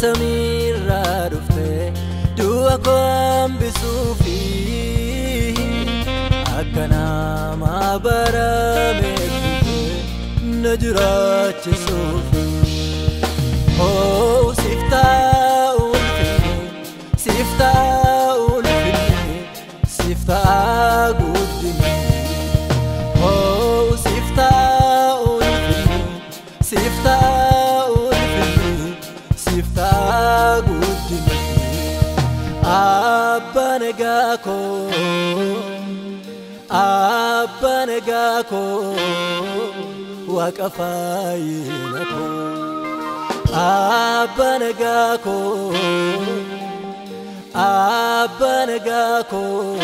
Samiirraa dhufte du'a koo hambisuufi akka nama barameef na jiraachisuufi. Oh, siif ta'a ulfinni, siif ta'a ulfinni, siif ta'a guddinni. Oh, siif ta'a ulfinni, siif ta'a ulfinni, siif ta'a guddinni. Abbaa nagaa koo, Abbaa nagaa koo, Waaqa fayyina koo. Abbaa nagaa koo, Abbaa nagaa koo,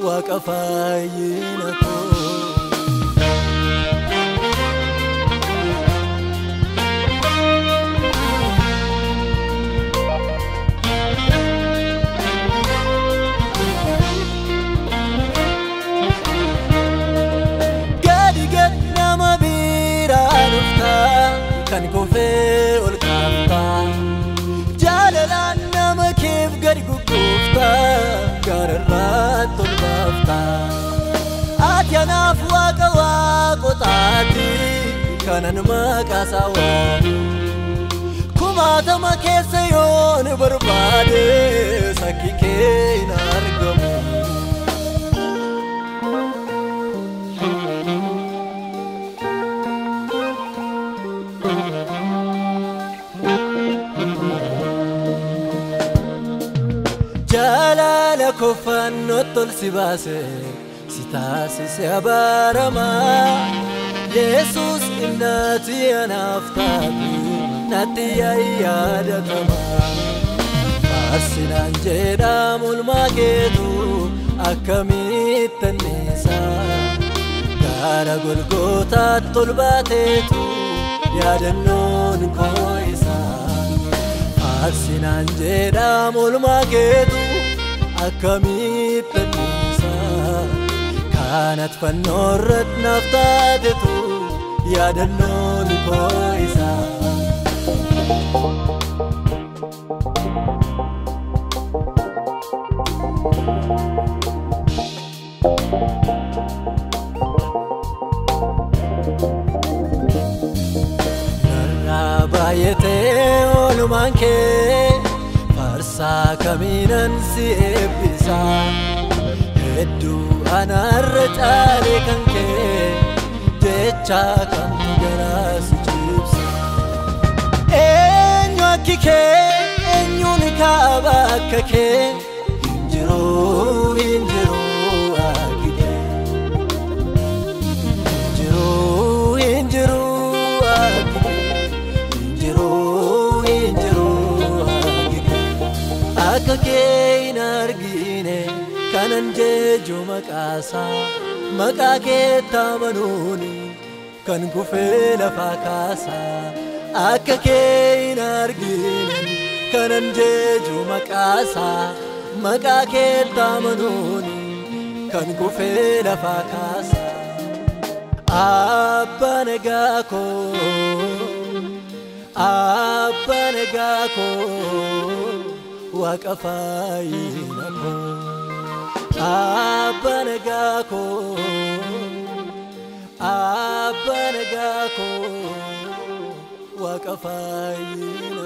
Waaqa fayyina koo. Gadi gad nama biraa dhuftaa kan kufee ol kaaftaa jaalalaan nama keef gadi gugguuftaa gaararraatti ol baaftaa. Ati anaaf waaqa waaqotaati kanan maqaa isaa waamu kumaatama keessa yoon barbaade sakki kee hin argamu. Jaalala kofannootti ol si baase si taasise abaaramaa. Yesuus innati anaaf taatu natti yaadatama. Faarsinaan jedhamu ulmaa keetu akkamitti anniisa. Gaara Golgootaatti ol baateetu yaadannoon koo isa. Faarsinaan jedhamu ulmaa keetu akkamitti anniisa. Kanat fannoo irratti naaf taatetu yaadannoon koo isa. Narraa baay'atee oolmaan kee faarsaa kamiinan si eebbisa. Hedduu anarra caale kan kee jecha kamtu garaa si cibsa. Eenyu akki kee, eenyuun kaaba akka kee, hin jiru, hin jiru akki kee. Hin jiru, hin jiru akki kee, hin jiru, hin jiru akki kee. Akka kee hin argine kanan jeju maqaasaa maqaa keetti amanuuni kan kufee lafaa kaasaa. Akka kee hin argine kanan jeju maqaasaa maqaa keetti amanuuni kan kufee lafaa kaasaa. Abbaa nagaa koo, Abbaa nagaa koo, Waaqa fayyina koo. Abbaa nagaa koo, Abbaa nagaa koo, Waaqa fayyina.